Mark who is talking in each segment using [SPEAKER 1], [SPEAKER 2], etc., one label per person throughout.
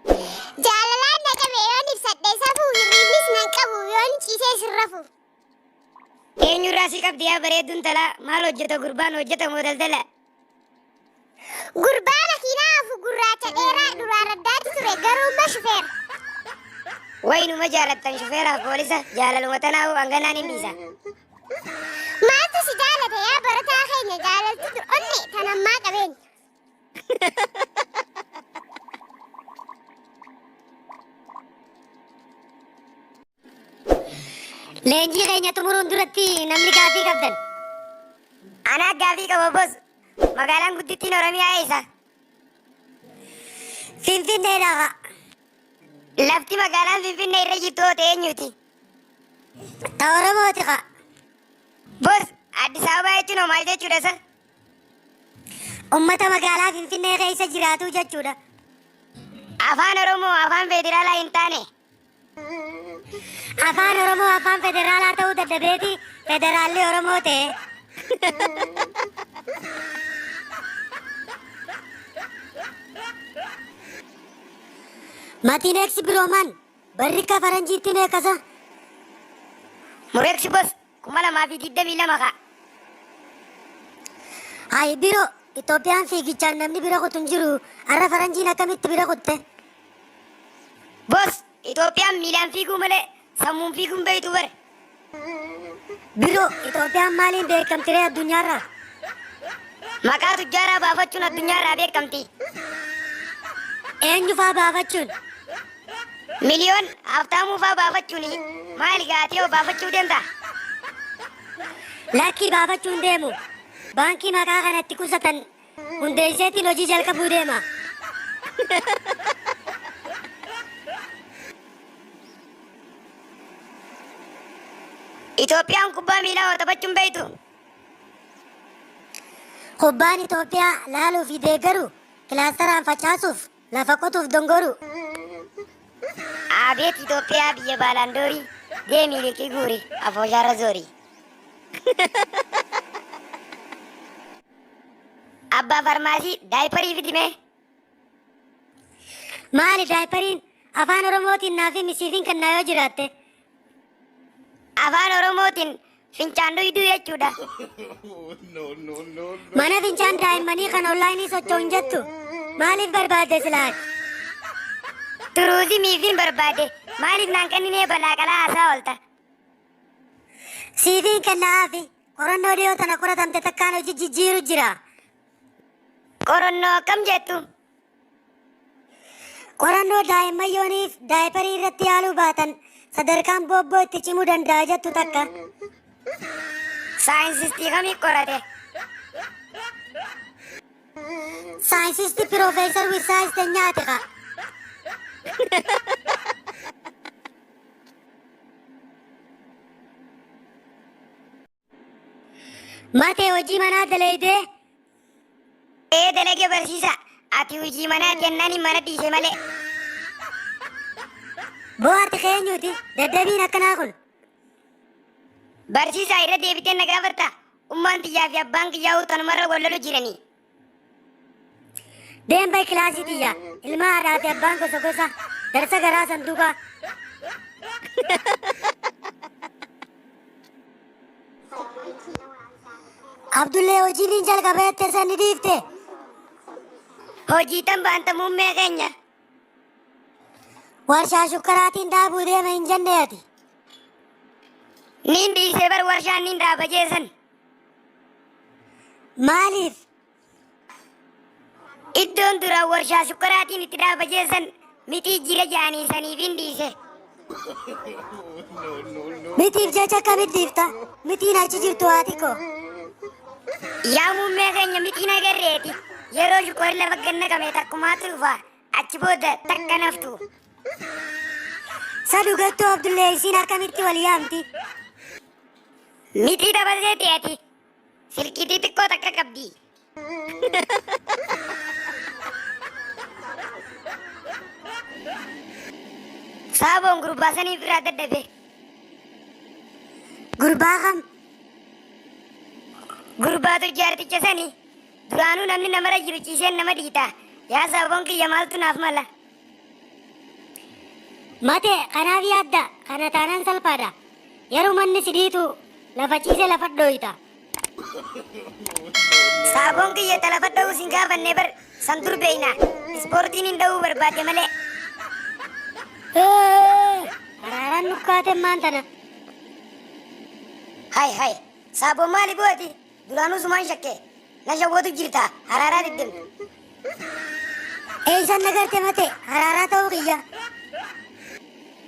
[SPEAKER 1] Jaalalaan na qabe yoon ibsadhe safuu hirriibnis nan qabu yoon ciisees hin rafu.
[SPEAKER 2] Eenyurraa si qabdi yaa bareedduun talaa maal hojjeta gurbaan hojjeta moo daldala?
[SPEAKER 1] Gurbaa makiinaa afu gurraacha dheeraa duraan raddaatti ture garuu amma shufeera.
[SPEAKER 2] Waynuma jaalattan shufeeraaf poolisa jaalaluma tanaa'u hanganaan hin dhiisa.
[SPEAKER 1] Maaltu si jaalate yaa barataa keenya jaalalti dur onne tan ammaa qabeenya.
[SPEAKER 2] Leenjii keenya xumuruun duratti namni gaaffii qabdan. Anaa gaaffii qaba boss. Magaalaan guddittiin Oromiyaa eessa? Finfinneedha. Lafti magaalaan Finfinnee irra jirtu hoo ta'e eenyuti? Ta Oromooti kaa. Boss, Addis Ababaa jechuun hoo maal jechuudha isa? Ummata magaalaa Finfinnee keessa jiraatu jechuudha. Afaan Oromoo afaan federaalaa hin taane. Afaan Oromoo afaan federaalaa ta'uu dadhabeeti federaalli Oromoo ta'e. Matiin eksi birooman barri akka faranjiitti meeqasa? Mureeksi bos 2022 ka. Hayi biro Itoophiyaan fiigichaan namni bira kutu hin jiru har'a faranjiin akkamitti bira kutte? Bos Itoophiyaan miilaan fiiguu malee sammuun fiiguun beektu bare. Biro Itoophiyaan maaliin beekamtiree addunyaarraa? Maqaa tujjaaraa baafachuun addunyaarraa beekamti. Eenyu faa baafachuun? Miliyoon Haftaamuu faa baafachuun maali gaatee hoo baafachuu deemta? Lakkii baafachuun deemu. Baankii maqaa kanatti qusatan hundeesseetiin hojii jalqabuu deema. Itoophiyaan kubbaa miilaa hoo taphachuun beektu? Kubbaan Itoophiyaa laaluu fi deeggaru kilaastaraan facaasuuf lafa qotuuf dongoru. Abeet Itoophiyaa biyya baalaandoorii deemii liqii guuri afooshaarra zoori. Abbaa farmaasii daayiparii fidi mee. Maali daayipariin afaan Oromootiin naaf himi siifin kennaa yoo jiraatte. Afaan Oromootiin fincaan dhuyduu jechuudha.
[SPEAKER 3] No, no, no, no.
[SPEAKER 2] Mana fincaan daa'immanii kan onlaayinii socho'u hin jettu. Maaliif barbaadde silaati? Turuuzimiifin barbaade. Maaliif naan kenninee balaa qalaa haasaa oolta? Siifiin kenna'aafi qorannoo dhiyoo tana qoratamte takkaan hojii jijjiiru jira. Qorannoo akkam jettu? Qorannoo daa'imman yooniif daayiparii irratti yaaluu baatan sadarkaan boobboo itti cimuu danda'a jettu takka. Saayinsistii kamii qorate? Saayinsistii Piroofeesar Wissaa Istenyaati kaa. Matee hojii manaa dalaydee? Ee dalage barsiisa. Ati hojii manaa kennani mana dhiise malee. Boo ati keenyuuti daddabiin akkanaa kun. Barsiisaa irra deebitee na gaafatta. Ummaan tiyyaa fi abbaan kiyyaa tanumarra wal lolu jiranii. Deem bay kilaasii tiyya. Ilma haadhaa fi abbaan gosa gosa. Darsa garaa sanduuqaa. Abdullee hojii niin jalqaba jettee san ni dhiifte. Hojii tan baanta muummee keenya. Warshaa shukkaraatiin dhaabuu deema hin jenne ati. Niin dhiisee bar warshaan niin dhaaba jeesan. Maaliif? Iddoon duraan warshaa shukkaraatiin itti dhaaba jeessan mixii jira jaanii saniifin dhiise.
[SPEAKER 3] No, no, no.
[SPEAKER 2] Mitiif jecha akkamitti dhiifta? Mitiin achi jirtu haati koo. Yaa muummee keenya mixiin agarreeti. Yeroo shukkarri lafa gad naqame takkumaatu dhufa. Achi booda takka naftu. Sa dhugattuu Abdullee isiin akkamitti wal yaamti? Mixii dabalteeti ati. Silkii xixiqqoo takka qabdi. Saaboon gurbaa saniif irraa dadhabe. Gurbaa kam? Gurbaa tujjaarticha sani. Duraanuu namni namarra jiru ciiseen nama dhiita. Yaa saaboon kiyya maaltu naaf mala? Mate kanaaf yaadda kana taanaan salphaadha. Yeroo manni si dhiitu lafa ciise lafa dhooyta.
[SPEAKER 4] Saaboon kiyya ta lafa dha'uu sin gaafanne bar san dur beeyna. Ispoortiin hin dha'uu barbaadde malee.
[SPEAKER 2] Haraaraan nukkaate maan tana.
[SPEAKER 4] Hay hay. Saaboo maali booti? Duraanuu sumaan shakke. Na shawwatu jirta. Haraaraa diddimtu.
[SPEAKER 2] Eeysan nagarte mate haraaraa ta'uu kiyya.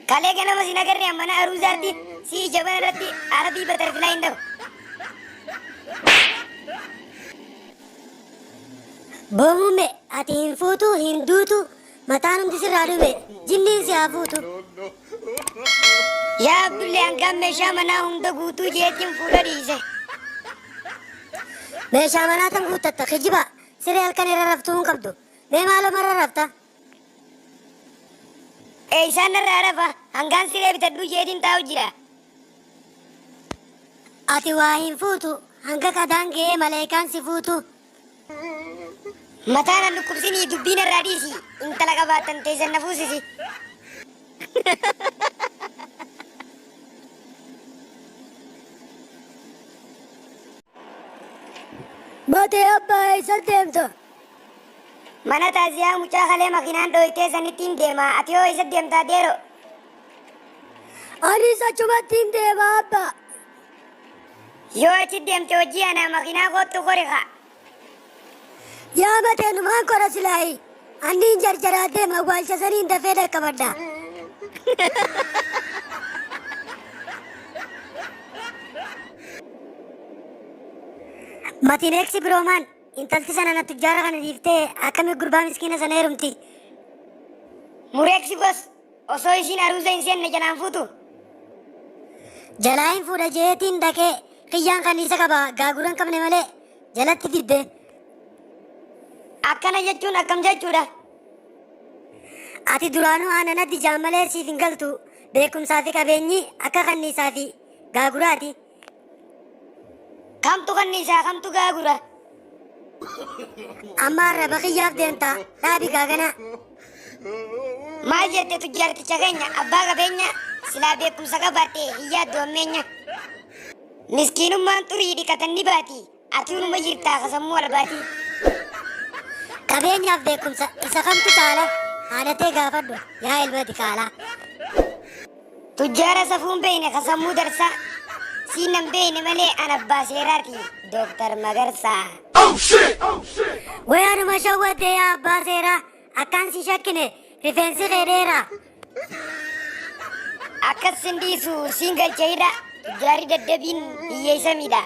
[SPEAKER 4] Kalee ganama sin agarre mana aruuzaatti si jabana irratti arabii butterfly hin dhabu.
[SPEAKER 2] Boomume ati hin fuutu hin duutu mataan hundi sirraa dhume jinniin si haa fuutu.
[SPEAKER 4] Yaa Abdullee hangaan meeshaa manaa hunda guutuu jeetiin fuudha dhiise.
[SPEAKER 2] Meeshaa manaa tan guuttatta kijiba siree halkan irra raftuu hin qabdu. Mee maaloo marra rafta?
[SPEAKER 4] Eeysaan narraa rafa hangaan siree bitadhuu jeetiin taa'u jira.
[SPEAKER 2] Ati waa hin fuutu hanga qadaan ga'ee maleekaan si fuutu.
[SPEAKER 4] Mataa na dhukkubsinii dubbii narraa dhiisi intala qabaattan teessan na fuusisi.
[SPEAKER 2] Matee abbaa eessa deemta?
[SPEAKER 4] Mana taaziyaa mucaa kalee makiinaan dhooytee sanittiin deema ati hoo eessa deemtaa deero?
[SPEAKER 2] Anis achumattiin deema abbaa.
[SPEAKER 4] Yoo achi deemte hojii ana makiinaa kottu kori kaa.
[SPEAKER 2] Yaa matee numaan kora silaayi. Anniin jarjaraa deema awwaalcha saniin dafee dhaqqabadha. Matiin eeksi biroomaan intalti sana na tujjaara kana dhiiftee akkami gurbaa miskiina sana heerumti.
[SPEAKER 4] Mureeksi gos osoo isiin aruuza hin seenne jalaan fuutu.
[SPEAKER 2] Jalaa hin fuudha jeetiin dhaqee kiyyaan kan isa qaba gaagura hin qabne malee jalatti didde.
[SPEAKER 4] Akkana jechuun akkam jechuudha?
[SPEAKER 2] Ati duraanuu aanan addi jaan malee siif hin galtu beekumsaa fi qabeenyi akka kanniisaa fi gaaguraati.
[SPEAKER 4] Kamtu kanniisaa kamtu gaagura?
[SPEAKER 2] Amma arraba kiyyaaf deemta dhaabi gaagana.
[SPEAKER 4] Maal jette tujjaarticha keenya abbaa qabeenya silaa beekumsa qabaatte hin yaaddu ammeenya. Miskiinummaan xurii dhiqatan ni baati ati unuma jirtaa ka sammuu albaati.
[SPEAKER 2] Qabeenyaaf beekumsa isa kamtu caala haadhatee gaafadhu yaa ilma diqaalaa.
[SPEAKER 4] Tujjaara safuun beeyne ka sammuu darsaa siin nan beeyne malee an abbaa seeraati Dooktar Magarsaa.
[SPEAKER 2] Wayaanuma shawwadde yaa abbaa seeraa akkaan si shakkine rifeensi kee dheeraa.
[SPEAKER 4] Akkas sin dhiisu siin galcha hidha tujjaarri daddabiin hiyyeessa miidha.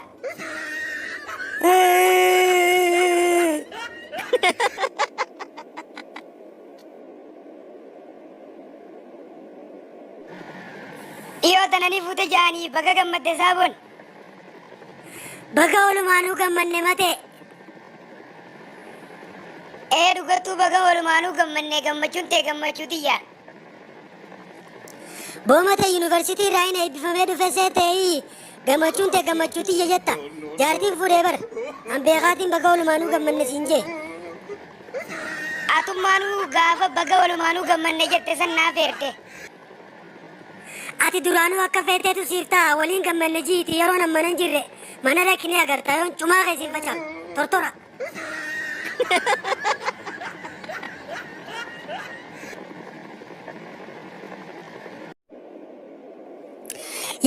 [SPEAKER 4] Dhiyoo tana ni fuute ja'anii baga gammadde saaboon.
[SPEAKER 2] Baga walumaanuu gammanne matee.
[SPEAKER 4] Ee dhugattuu baga walumaanuu gammanne gammachuun tee gammachuu tiyya.
[SPEAKER 2] Boomata yuunivarsiitii irraa hin eebbifamee dhufe see ta'ee gammachuun tee gammachuu tiyya jetta. Jaartiin fuudhee bara. An beekaatiin baga walumaanuu gammanne siin jee.
[SPEAKER 4] Atummaanuu gaafa baga walumaanuu gammanne jette san naaf eerte.
[SPEAKER 2] Ati duraanuu akka feeteetu siif ta'a waliin gammanne jiiti yeroon amma nan jirre mana rakkinee agarta yoon cumaa kee siin facaaf tortora.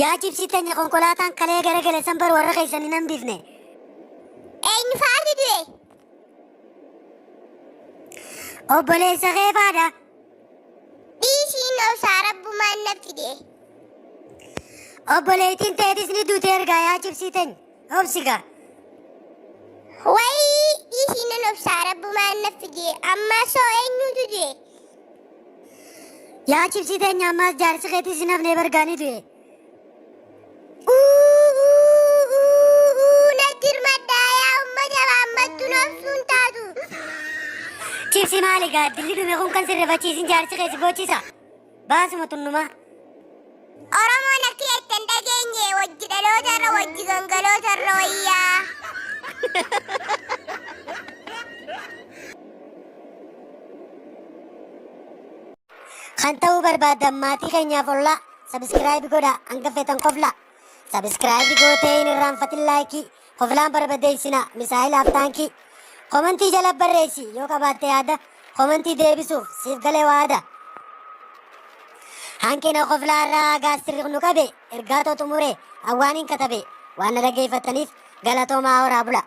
[SPEAKER 2] Yaa cibsii teenya konkolaataan kalee garagale san bar warra keessan hin hambifne.
[SPEAKER 1] Eenyu fa'aatu du'e?
[SPEAKER 2] Obboleessa kee faadha.
[SPEAKER 1] Dhiisiin obsaa rabbumaan na fide.
[SPEAKER 2] Obboleettiin teetis ni duute ergaa yaa cibsii teenya. Obsi gaa.
[SPEAKER 1] Wayii dhiisiin nan obsaa rabbumaan na fide. Amma soo eenyutu du'e?
[SPEAKER 2] Yaa cibsii teenya ammaas jaarsi keetis hin hafne bargaa ni du'e.
[SPEAKER 1] Na dirmadhaa yaa uummata baammattu nobsuun taatu.
[SPEAKER 2] Cibsi maali gaa dilli dhume kun kan sirrifachiisin jaarsi kee si boochisa. Baasuma tunnumaa.
[SPEAKER 1] Oromoon akka jettan dhageenye wajji dhaloota irra wajji gangaloota irra wayyaa.
[SPEAKER 2] Kan ta'uu barbaadan maatii keenyaaf ollaa subscribe godhaa hanga feetan koflaa. Subscribe gootee hin irraanfatin like koflaan barbadeessina misaayilaaf taankii. Komantii jala barreessi yoo qabaatte yaada komantii deebisuuf siif galee waada. Hanqina koflaarraa gaastirri nu qabe ergaa too xumure awwaaniin katabe waan na dhaggeeffattaniif galatoomaa horaa bula.